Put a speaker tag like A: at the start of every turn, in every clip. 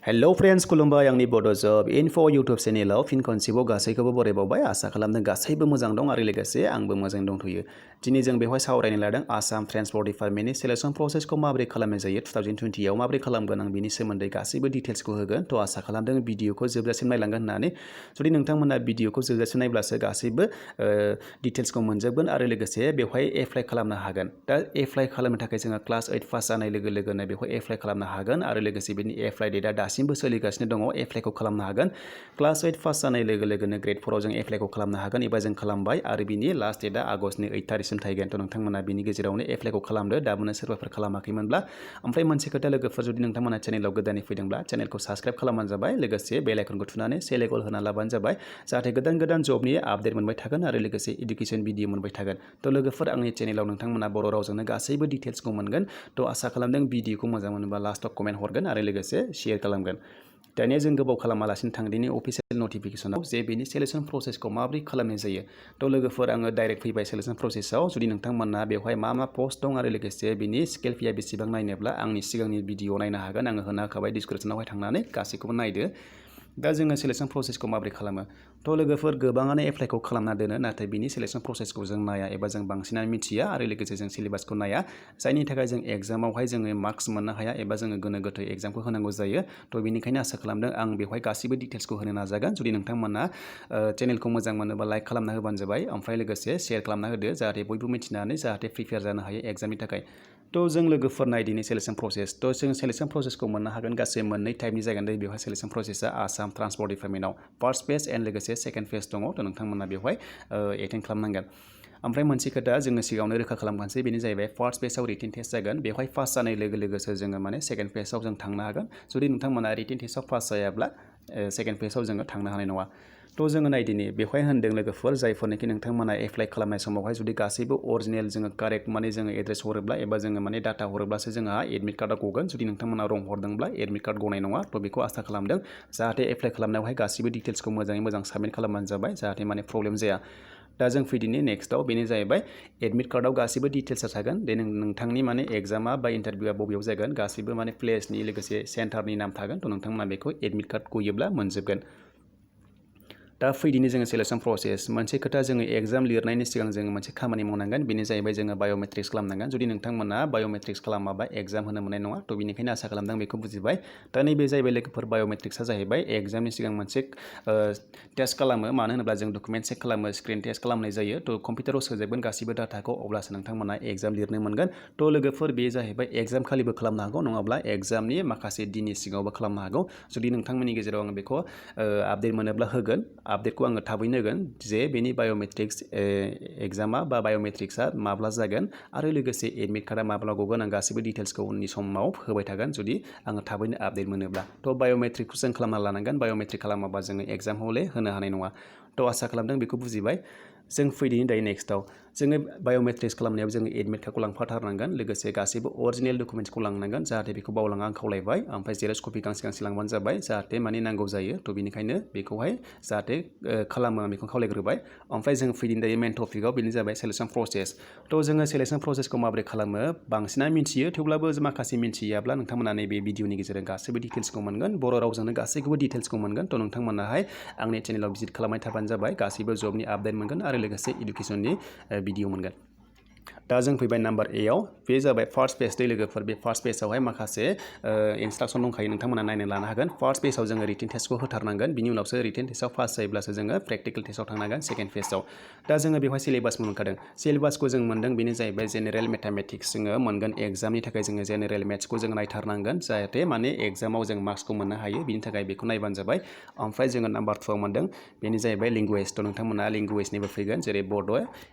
A: hello friends खुलुमबाय आंनि बड' जब इनफो यूट्यूब चेनेलाव फिन खनसेबाव गासैखौबो बरायबावबाय आसा खालामदों गासैबो मोजां दं आरो लोगोसे आंबो मोजां दंथ'यो दिनै जों बेवहाय सावरायनो लादों आसाम ट्रान्सपोर्ट डिपार्टमेन्टनि सेलेक्शन प्रसेसखौ माबोरै खालामनाय जायो 2020 आव माबोरै खालामगोन आं बिनि सोमोन्दै गासैबो डिटेल्सखौ होगोन थ' आसा खालामदों भिडिअखौ जोबजासिम नायलांगोन होननानै जुदि नोंथांमोना भिडिअखौ जोबजासिम नायब्लासो गासैबो डिटेल्सखौ मोनजोबगोन आरो लोगोसे बेवहाय एप्लाइ खालामनो हागोन दा एप्लाइ खालामनो थाखाय जोङो क्लास 8 पास जानाय लोगो लोगोनो बेवहाय एप्लाइ खालामनो हागोन आरो लोगोसे बेनि एप्लाइ डेटआ दासिमबो सोलिगासिनो दङ एप्लाइखौ खालामनो हागोन क्लास 8 पास जानाय लोगो लोगोनो ग्रेड 4 आव जों एप्लाइखौ खालामनो हागोन एबा जों खालामबाय आरो बिनि लास्ट डेटआ आगस्टनि 8 तारिखसिम थाहैगोन थ' नोंथांमोना बिनि गेजेरावनो एप्लाइखौ खालामदो दाबोनो सोरबाफोर खालामाखैमोनब्ला ओमफ्राय मोनसे खोथा लोगोफोर जुदि नोंथांमोना चेनेलाव गोदानै फैदोंब्ला चेनेलखौ साबस्क्राइब खालामबानो जाबाय लोगोसे बेल आइकनखौ थुनानै सेल आइकन होना लाबानो जाबाय जाहाथे गोदान गोदान जबनि आपडेट मोनबाय थागोन आरो लोगोसे इडुकेसन भिडिअ मोनबाय थागोन थ' लोगोफोर आंनि चेनेलाव नोंथांमोना बर' रावजोंनो गासैबो डिटेल्सखौ मोनगोन थ' आसा खालामदों भिडिअखौ मोजां मोनोबा लास्टआव कमेन्ट हरगोन आरो लोगोसे शेयार खालामगोन दानिया जों गोबाव खालामालासिनो थांदिनि अफिसियेल नटिफिकेसनाव जे बेनि सेलेक्शन प्रसेसखौ माबोरै खालामनाय जायो थ' लोगोफोर आङो डाइरेक्ट फैबाय सेलेक्शन प्रसेसआव जुदि नोंथांमोना बेवहाय मा पस्ट दं आरो लोगोसे बिनि स्केल फिया बेसेबां नायनोब्ला आंनि सिगांनि भिडिअ नायनो हागोन आङो होना होखाबाय डिसक्रिपसनावहाय थांनानै गासैखौबो नायदो दा जोङो सेलेक्शन प्रसेसखौ माबोरै खालामो थ' लोगोफोर गोबाङानो एप्लाइखौ खालामना दोनो नाथाय बिनि सेलेक्शन प्रसेसखौ जों नाया एबा जों बांसिनानो मिथिया आरो लोगोसे जों सिलेबासखौ नाया जायनि थाखाय जों एग्जामावहाय जोङो मार्क्स मोननो हाया एबा जोङो गोनो गोथो एग्जामखौ होनांगौ जायो थ' बेनिखायनो आसा खालामदों आं बेवहाय गासैबो डिटेल्सखौ होनो नाजागोन जुदि नोंथांमोना चेनेलखौ मोजां मोनोबा लाइक खालामना होबानो जाबाय ओमफ्राय लोगोसे शेयार खालामना होदो जाहाथे बयबो मिथिनानै जाहाथे प्रिपेयार जानो हायो एग्जामनि थाखाय थ' जों लोगोफोर नायदिनि सेलेक्शन प्रसेस थ' जों सेलेक्शन प्रसेसखौ मोननो हागोन गासै मोननै टाइपनि जागोन दे बेवहाय सेलेक्शन प्रसेसआ आसाम ट्रान्सपोर्ट डिपार्टमेन्टआव फार्स्ट फेज एन्ड लोगोसे सेकेन्ड फेज दङ थ' नोंथांमोना बेवहाय एटेन्ड खालामनांगोन ओमफ्राय मोनसे खोथा जोङो सिगाङावनो रोखा खालामखानोसै बेनो जाहैबाय फार्स्ट फेजआव रिटेन टेस्ट जागोन बेवहाय पास जानाय लोगो लोगोसो जोङो माने सेकेन्ड फेजआव जों थांनो हागोन जुदि नोंथांमोना रिटेन टेस्टआव पास जायाब्ला सेकेन्ड फेजआव जोङो थांनो हानाय नङा थ' जोङो नायदिनि बेवहाय होनदों लोगोफोर जायफोरनोखि नोंथांमोना एप्लाइ खालामनाय समावहाय जुदि गासैबो अरिजिनेल जोङो कारेक्ट माने जोङो एड्रेस हरोब्ला एबा जोङो माने डाटा हरोब्लासो जोंहा एडमिट कार्डआ गगोन जुदि नोंथांमोना रं हरदोंब्ला एडमिट कार्ड गनाय नङा थ' बेखौ आसा खालामदों जाहाथे एप्लाइ खालामनायावहाय गासैबो डिटेल्सखौ मोजाङै मोजां साबमिट खालामबानो जाबाय जाहाथे माने प्रब्लेम जाया दा जों फैदिनि नेक्स्टआव बेनो जाहैबाय एडमिट कार्डआव गासैबो डिटेल्सआ थागोन दे नोंथांनि माने एग्जामा बा इन्टारभिउआ बबेयाव जागोन गासैबो माने प्लेसनि लोगोसे सेन्टारनि नाम थागोन थ' नोंथांमोना बेखौ एडमिट कार्ड गयोब्ला मोनजोबगोन दा फैदिनि जोङो सेलेक्शन प्रसेस मोनसे खोथा जोङो एग्जाम लिरनायनि सिगां जोङो मोनसे खामानि मावनांगोन बेनो जाहैबाय जोङो बाय'मेट्रिक्स खालामनांगोन जुदि नोंथांमोना बाय'मेट्रिक्स खालामाबा एग्जाम होनो मोननाय नङा थ' बेनिखायनो आसा खालामदों बेखौ बुजिबाय दा नैबे जाहैबाय लोगोफोर बाय'मेट्रिक्सआ जाहैबाय एग्जामनि सिगां मोनसे टेस्ट खालामो मानो होनोब्ला जों डकुमेन्ट चेक खालामो स्क्रिन टेस्ट खालामनाय जायो थ' कम्पिउटाराव सोजोबगोन गासैबो डाटाखौ अब्लासो नोंथांमोना एग्जाम लिरनो मोनगोन थ' लोगोफोर बे जाहैबाय एग्जाम खालिबो खालामनो हागौ नङाब्ला एग्जामनि माखासे दिननि सिगाङावबो खालामनो हागौ जुदि नोंथांमोननि गेजेराव आङो बेखौ आपडेट मोनोब्ला होगोन आपडेटखौ आङो थाबैनो होगोन जे बेनि बाय'मेट्रिक्स एग्जामा बा बाय'मेट्रिक्सआ माब्ला जागोन आरो लोगोसे एडमिट कार्डआ माब्ला गगोन आं गासैबो डिटेल्सखौ उननि समाव होबाय थागोन जुदि आङो थाबैनो आपडेट मोनोब्ला थ' बाय'मेट्रिकखौ जों खालामना लानांगोन बाय'मेट्रिक खालामाबा जोङो एग्जाम हले होनो हानाय नङा थ' आसा खालामदों बेखौ बुजिबाय जों फैदिनि दायो नेक्स्टआव जोङो बाय'मेट्रिक्स खालामनायाव जोङो एडमिट कार्डखौ लांफाथारनांगोन लोगोसे गासैबो अरिजिनेल डकुमेन्ट्सखौ लांनांगोन जाहाथे बेखौ बावलाङा आं खावलायबाय ओमफ्राय जेरक्स कपि गांसे लांबानो जाबाय जाहाथे माने नांगौ जायो थ' बेनिखायनो बेखौहाय जाहाथे खालामो आं बेखौ खावलायग्रोबाय ओमफ्राय जों फैदिनि दायो मेन टपिकआव बेनो जाबाय सेलेक्शन प्रसेस थ' जोङो सेलेक्शन प्रसेसखौ माबोरै खालामो बांसिना मिथियो थेवब्लाबो माखासे मिथियाब्ला नोंथांमोना नैबे भिडिअनि गेजेरजों गासैबो डिटेल्सखौ मोनगोन बर' रावजोंनो गासैखौबो डिटेल्सखौ मोनगोन थ' नोंथांमोनाहाय आंनि चेनेलाव भिजिट खालामबाय थाबानो जाबाय गासैबो जबनि आपडेट मोनगोन आरो लोगोसे इडुकेसननि भिडिअ मोनगोन दा जों फैबाय नाम्बार एआव बे जाबाय फार्स्ट पेज दै लोगोफोर बे फार्स्ट पेजावहाय माखासे इन्सट्राक्सन दंखायो नोंथांमोना नायनो लानो हागोन फार्स्ट पेजाव जोङो रिटेन टेस्टखौ होथारनांगोन बिनि उनावसो रिटेन टेस्टआव पास जायोब्लासो जोङो प्रेक्टिकेल टेस्टआव थांनांगोन सेकेन्ड पेजाव दा जोङो बेवहाय सिलेबास मोनखादों सिलेबासखौ जों मोनदों बेनो जाहैबाय जेनेरेल मेथामेटिक्स जोङो मोनगोन एग्जामनि थाखाय जोङो जेनेरेल मेथ्सखौ जों नायथारनांगोन जाहाथे माने एग्जामाव जों मार्क्सखौ मोननो हायो बिनि थाखाय बेखौ नायबानो जाबाय ओमफ्राय जोङो नाम्बार 2 आव मोनदों बेनो जाहैबाय लेंगुवेज थ' नोंथांमोना लेंगुवेजनिबो फैगोन जेरै बड'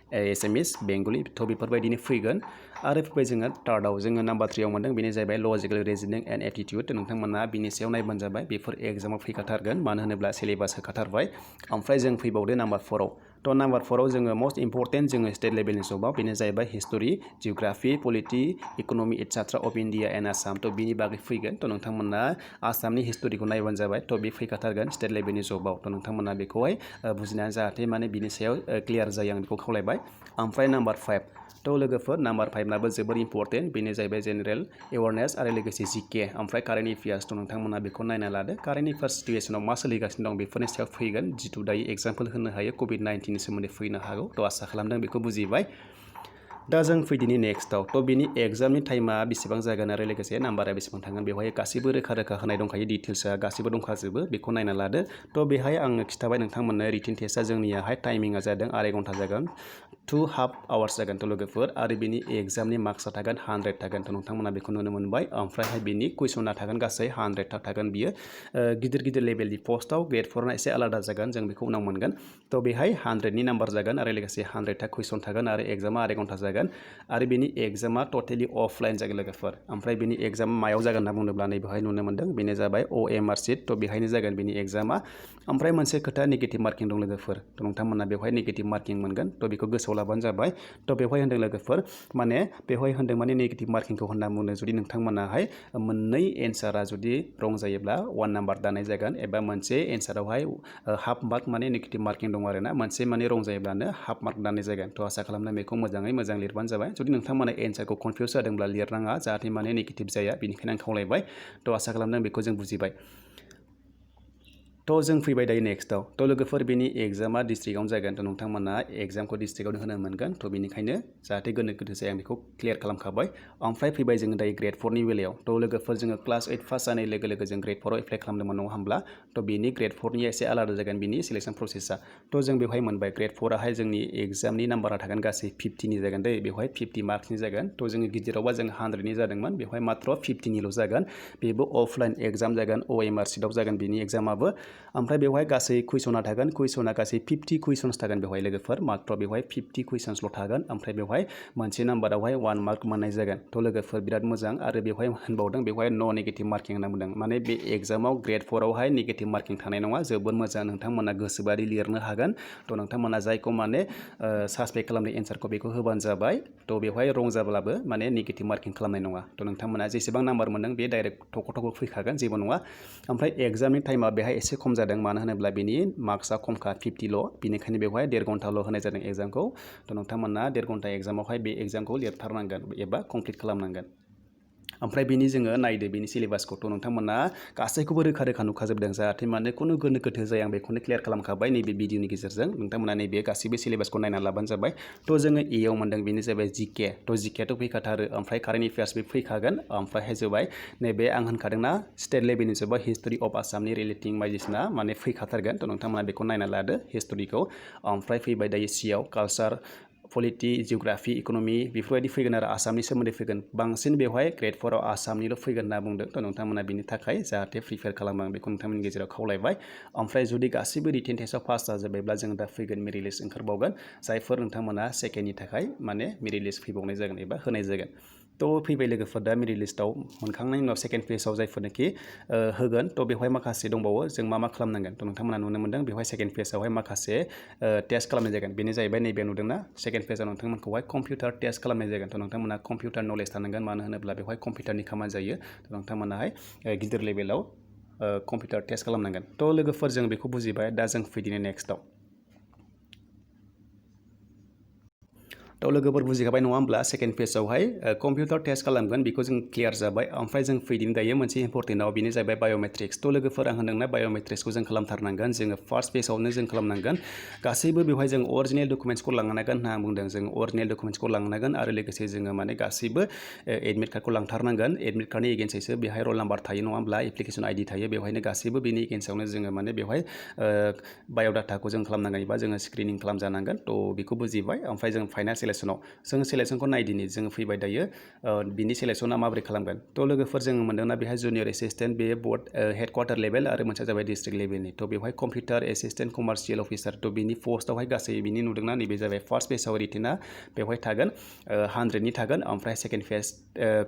A: एसामिस बेंगलि थ' बेफोरबायदिनो फैगोन आरो फैबाय जोङो थार्डआव जोङो नाम्बार 3 आव मोनदों बेनो जाहैबाय लजिकेल रिजनिं एन्ड एप्टिटिउड नोंथांमोना बिनि सायाव नायबानो जाबाय बेफोर एग्जामाव फैखाथारगोन मानो होनोब्ला सिलेबास होखाथारबाय ओमफ्राय जों फैबावदो नाम्बार 4 आव थ' नाम्बार 4आव जोङो मस्ट इम्परटेन्ट जोङो स्टेट लेभेलनि जबाव बेनो जाहैबाय history geography polity economy etcetera of India and Assam थ' बिनि बागै फैगोन थ' नोंथांमोना आसामनि हिस्टरिखौ नायबानो जाबाय थ' बे फैखाथारगोन स्टेट लेभेलनि जबाव थ' नोंथांमोना बेखौहाय बुजिनानै जाहाथे माने बिनि सायाव क्लियार जायो आं बेखौ खावलायबाय ओमफ्राय नाम्बार 5 थ' लोगोफोर नाम्बार 5नाबो जोबोर इम्परटेन्ट बेनो जाहैबाय जेनेरेल एवारनेस आरो लोगोसे जिके ओमफ्राय कारेन्ट एफेयार्स थ' नोंथांमोना बेखौ नायना लादो कारेन्ट एफेयार्स सिटुएसनाव मा सोलिगासिनो दं बेफोरनि सायाव फैगोन जिथु दायो एग्जाम्पल होनो हायो COVID-19नि सोमोन्दै फैनो हागौ थ' आसा खालामदों बेखौ बुजिबाय दा जों फैदिनि नेक्स्टआव थ' बिनि एग्जामनि टाइमा बेसेबां जागोन आरो लोगोसे नाम्बारा बेसेबां थांगोन बेवहाय गासैबो रोखा रोखा होनाय दंखायो डिटेल्सआ गासैबो दंखाजोबो बेखौ नायना लादो थ' बेहाय आङो खिन्थाबाय नोंथांमोननो रिटिन टेस्टआ जोंनियाहाय टाइमिंआ जादों 2.5 घन्टा जागोन 2.5 आवार्स जागोन थ' लोगोफोर आरो बिनि एग्जामनि मार्क्सआ थागोन 100 थागोन थ' नोंथांमोना बेखौ नुनो मोनबाय ओमफ्रायहाय बिनि कुइसना थागोन गासै 100 थागोन बियो गिदिर गिदिर लेभेलनि पस्टआव ग्रेड 4ना एसे आलादा जागोन जों बेखौ उनाव मोनगोन थ' बेहाय 100नि नाम्बार जागोन आरो लोगोसे 100था कुइसन थागोन आरो एग्जामा 2.5 घन्टा जागोन आरो बेनि एग्जामा टटेलि अफलाइन जागोन लोगोफोर ओमफ्राय बेनि एग्जाम मायाव जागोन होनना बुङोब्ला नैबेहाय नुनो मोन्दों बेनो जाबाय OMR सिट थ' बेहायनो जागोन बेनि एग्जामा ओमफ्राय मोनसे खोथा नेगेटिभ मार्किं दं लोगोफोर थ' नोंथांमोना बेवहाय नेगेटिभ मार्किं मोनगोन थ' बेखौ गोसोआव लाबानो जाबाय थ' बेवहाय होन्दों लोगोफोर माने बेवहाय होन्दों माने नेगेटिभ मार्किंखौ होनना बुंदों जुदि नोंथांमोनाहाय मोननै एन्सारा जुदि रं जायोब्ला 1 नाम्बार दानाय जागोन एबा मोनसे एन्सारावहाय हाफ मार्क माने नेगेटिभ मार्किं दङ आरोना मोनसे माने रं जायोब्लानो हाफ मार्क दानाय जागोन थ' आसा खालामदों बेखौ मोजाङै मोजां लिरबानो जाबाय जुदि नोंथांमोना एन्सारखौ कनफिउस जादोंब्ला लिरनाङा जाहाथे माने नेगेटिभ जाया बेनिखायनो आं खावलायबाय थ' आसा खालामदों बेखौ जों बुजिबाय थ' जों फैबाय दायो नेक्स्टआव थ' लोगोफोर बेनि एग्जामा डिस्ट्रिक्टआवनो जागोन थ' नोंथांमोना एग्जामखौ डिस्ट्रिक्टआवनो होनो मोनगोन थ' बेनिखायनो जाहाथे गोनो गोथो जाया आं बेखौ क्लियार खालामखाबाय ओमफ्राय फैबाय जोङो दायो ग्रेड 4नि बेलायाव थ' लोगोफोर जोङो क्लास 8 पास जानाय लोगो लोगो जों ग्रेड 4आव एप्लाइ खालामदोंमोन नङा होमब्ला थ' बेनि ग्रेड 4निया एसे आलादा जागोन बिनि सिलेक्सन प्रसेसा थ' जों बेवहाय मोनबाय ग्रेड 4आवहाय जोंनि एग्जामनि नाम्बारा थागोन गासै 50नि जागोन दै बेवहाय 50 मार्क्सनि जागोन थ' जोङो गिदिरावबा जों 100नि जादोंमोन बेवहाय मात्र 50निल' जागोन बेबो अफलाइन एग्जाम जागोन OMR सिटआव जागोन बिनि एग्जामाबो ओमफ्राय बेवहाय गासै कुइसना थागोन कुइसना गासै 50 कुइसन्स थागोन बेवहाय लोगोफोर मात्र बेवहाय 50 कुइसन्सल' थागोन ओमफ्राय बेवहाय मोनसे नाम्बारावहाय 1 मार्क मोननाय जागोन थ' लोगोफोर बिराद मोजां आरो बेवहाय होनबावदों बेवहाय नो नेगेटिभ मार्किं होनना बुंदों माने बे एग्जामाव ग्रेड 4आवहाय नेगेटिभ मार्किं थानाय नङा जोबोद मोजां नोंथांमोना गोसोबादि लिरनो हागोन थ' नोंथांमोना जायखौ माने सासपेक्ट खालामनाय एन्सारखौ बेखौ होबानो जाबाय थ' बेवहाय रं जाब्लाबो माने नेगेटिभ मार्किं खालामनाय नङा थ' नोंथांमोना जेसेबां नाम्बार मोनदों बे डाइरेक्ट थख' थख' फैखागोन जेबो नङा ओमफ्राय एग्जामनि टाइमा बेहाय एसे खम जादों मानो होनोब्ला बेनि मार्क्सआ खमखा 50ल' बेनिखायनो बेवहाय 1.5 घन्टाल' होनाय जादों एग्जामखौ थ' नोंथांमोना 1.5 घन्टा एग्जामावहाय बे एग्जामखौ लिरथारनांगोन एबा कमप्लिट खालामनांगोन ओमफ्राय बिनि जोङो नायदो बिनि सिलेबासखौथ' नोंथांमोना गासैखौबो रोखा रोखा नुखाजोबदों जाहाथे माने खुनु गोनो गोथो जाया आं बेखौनो क्लियार खालामखाबाय नैबे भिडिअनि गेजेरजों नोंथांमोना नैबे गासैबो सिलेबासखौ नायना लाबानो जाबाय थ' जोङो एआव मोन्दों बेनो जाबाय जिके थ' जिकेआथ' फैखाथारो ओमफ्राय कारेन्ट एफेयार्सबो फैखागोन ओमफ्रायहाय जोबाय नैबे आं होनखादोंना स्टेट लेभेलनि जोबा हिस्टरि अफ आसामनि रिलेटिं बायदिसिना माने फैखाथारगोन थ' नोंथांमोना बेखौ नायना लादो हिस्टरिखौ ओमफ्राय फैबाय दायो सिआव कालचार पलिटि जिअग्राफि इकनमि बेफोरबायदि फैगोन आरो आसामनि सोमोन्दै फैगोन बांसिन बेवहाय ग्रेड 4आव आसामनिल' फैगोन होनना बुंदों थ' नोंथांमोना बिनि थाखाय जाहाथे प्रिपेयार खालामो आं बेखौ नोंथांमोननि गेजेराव खावलायबाय ओमफ्राय जुदि गासैबो रिटेन टेस्टआव पास जाजोब्बायब्ला जों दा फैगोन मेरिट लिस्ट ओंखारबावगोन जायफोर नोंथांमोना सेकेन्डनि थाखाय माने मेरिट लिस्ट फैबावनाय जागोन एबा होनाय जागोन थ' फैबाय लोगोफोर दा मेरिट लिस्टआव मोनखांनायनि उनाव सेकेन्ड पेजआव जायफोरनोखि होगोन थ' बेवहाय माखासे दंबावो जों मा खालामनांगोन थ' नोंथांमोना नुनो मोन्दों बेवहाय सेकेन्ड पेजआवहाय माखासे टेस्ट खालामनाय जागोन बेनो जाहैबाय नैबे नुदोंना सेकेन्ड पेजआव नोंथांमोनखौहाय कम्पिउटार टेस्ट खालामनाय जागोन थ' नोंथांमोना कम्पिउटार नलेज थानांगोन मानो होनोब्ला बेवहाय कम्पिउटारनि खामानि जायो थ' नोंथांमोनाहाय गिदिर लेभेलाव कम्पिउटार टेस्ट खालामनांगोन थ' लोगोफोर जों बेखौ बुजिबाय दा जों फैदिनो नेक्स्टआव थ' लोगोफोर बुजिखाबाय नङा होमब्ला सेकेन्ड पेजआवहाय कम्पिउटार टेस्ट खालामगोन बेखौ जों क्लियार जाबाय ओमफ्राय जों फैदिनो दायो मोनसे इम्परटेन्टआव बेनो जाहैबाय बाय'मेट्रिक्स थ' लोगोफोर आं होनदोंना बाय'मेट्रिक्सखौ जों खालामथारनांगोन जोङो फार्स्ट पेजआवनो जों खालामनांगोन गासैबो बेवहाय जों अरिजिनेल डकुमेन्ट्सखौ लांनांगोन होनना बुंदों जों अरिजिनेल डकुमेन्ट्सखौ लांनांगोन आरो लोगोसे जोङो माने गासैबो एडमिट कार्डखौ लांथारनांगोन एडमिट कार्डनि एगेन्स्टैसो बेहाय रल नाम्बार थायो नङा होमब्ला एप्लिकेसन आइडि थायो बेवहायनो गासैबो बेनि एगेन्स्टआवनो जोङो माने बेवहाय बाय'डाटाखौ जों खालामनांगोन एबा जोङो स्क्रिनिं खालामजानांगोन थ' बेखौ बुजिबाय ओमफ्राय जों फाइनाल सिलेक्सनाव जों सिलेक्सनखौ नायदिनि जोङो फैबाय दायो बिनि सिलेक्सना माबोरै खालामगोन थ' लोगोफोर जोङो मोन्दोंना बेहाय जुनियर एसिस्टेन्ट बे बर्ड हेडक्वार्टार लेभेल आरो मोनसेया जाबाय डिस्ट्रिक्ट लेभेलनि थ' बेवहाय कम्पिउटार एसिस्टेन्ट कमार्शियेल अफिसार थ' बिनि पस्टआवहाय गासै बिनि नुदोंना नैबे जाबाय फार्स्ट पेजआव रिटेना बेवहाय थागोन 100नि थागोन ओमफ्राय सेकेन्ड पेज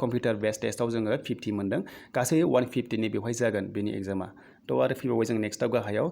A: कम्पिउटार बेस्ड टेस्टआव जोङो 50 मोन्दों गासै 150नि बेवहाय जागोन बेनि एग्जामा थ' आरो फैबावबाय जों नेक्स्टआव गाहायाव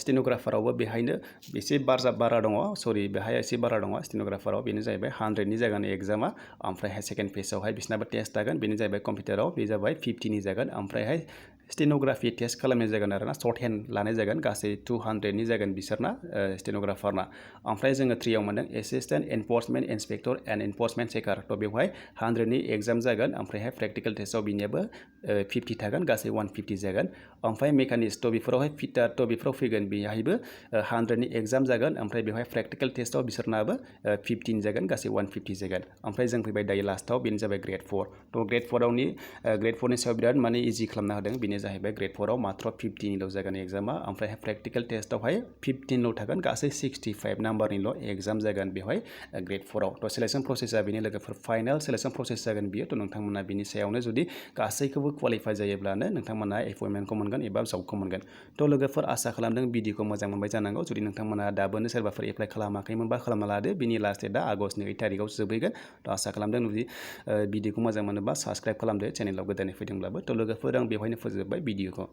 A: स्टेन'ग्राफारावबो बेहायनो एसे बारा दङ सरि बेहाय एसे बारा दङ स्टेन'ग्राफाराव बेनो जाहैबाय 100नि जागोन एग्जामा ओमफ्रायहाय सेकेन्ड पेजआवहाय बिसिनाबो टेस्ट जागोन बेनो जाहैबाय कम्पिउटाराव बे जाबाय 50नि जागोन ओमफ्रायहाय स्टेन'ग्राफि टेस्ट खालामनाय जागोन आरोना सर्ट हेन्ड लानाय जागोन गासै 200नि जागोन बिसोरना स्टेन'ग्राफारना ओमफ्राय जोङो 3आव मोनदों assistant enforcement inspector and enforcement checker थ' बेवहाय 100नि एग्जाम जागोन ओमफ्रायहाय प्रेक्टिकेल टेस्टआव बिनियाबो 50 थागोन गासै 150 जागोन ओमफ्राय मेकानिक्स थ' बेफोरावहाय फिटार थ' बेफोराव फैगोन बेहायबो 100नि एग्जाम जागोन ओमफ्राय बेवहाय प्रेक्टिकेल टेस्टआव बिसोरनाबो 15 जागोन गासै 150 जागोन ओमफ्राय जों फैबाय दायो लास्टआव बेनो जाबाय ग्रेड 4 थ' ग्रेड 4नि सायाव बिराद माने इजि खालामना होदों बेनो जाहैबाय ग्रेड 4आव मात्र 50निल' जागोन एग्जामा ओमफ्रायहाय प्रेक्टिकेल टेस्टआवहाय 15ल' थागोन गासै 65 नाम्बारनिल' एग्जाम जागोन बेवहाय ग्रेड 4आव थ' सेलेक्सन प्रसेसआ बेनि लोगोफोर फाइनाल सेलेक्सन प्रसेस जागोन बियो थ' नोंथांमोना बिनि सायावनो जुदि गासैखौबो क्वालिफाइ जायोब्लानो नोंथांमोना एपइन्टमेन्टखौ मोनगोन एबा जबखौ मोनगोन थ' लोगोफोर आसा खालामदों भिडिअखौ मोजां मोनबाय जानांगौ जुदि नोंथांमोना दाबोनो सोरबाफोर एप्लाइ खालामाखैमोनबा खालामना लादो बिनि लास्ट डेटआ आगष्टनि 8 थारिखआव जोबहैगोन थ' आसा खालामदों जुदि भिडिअखौ मोजां मोनोबा साबस्क्राइब खालामदो चेनेलाव गोदानै फैदोंब्लाबो थ' लोगोफोर आं बेवहायनो फोजोबबाय भिडिअखौ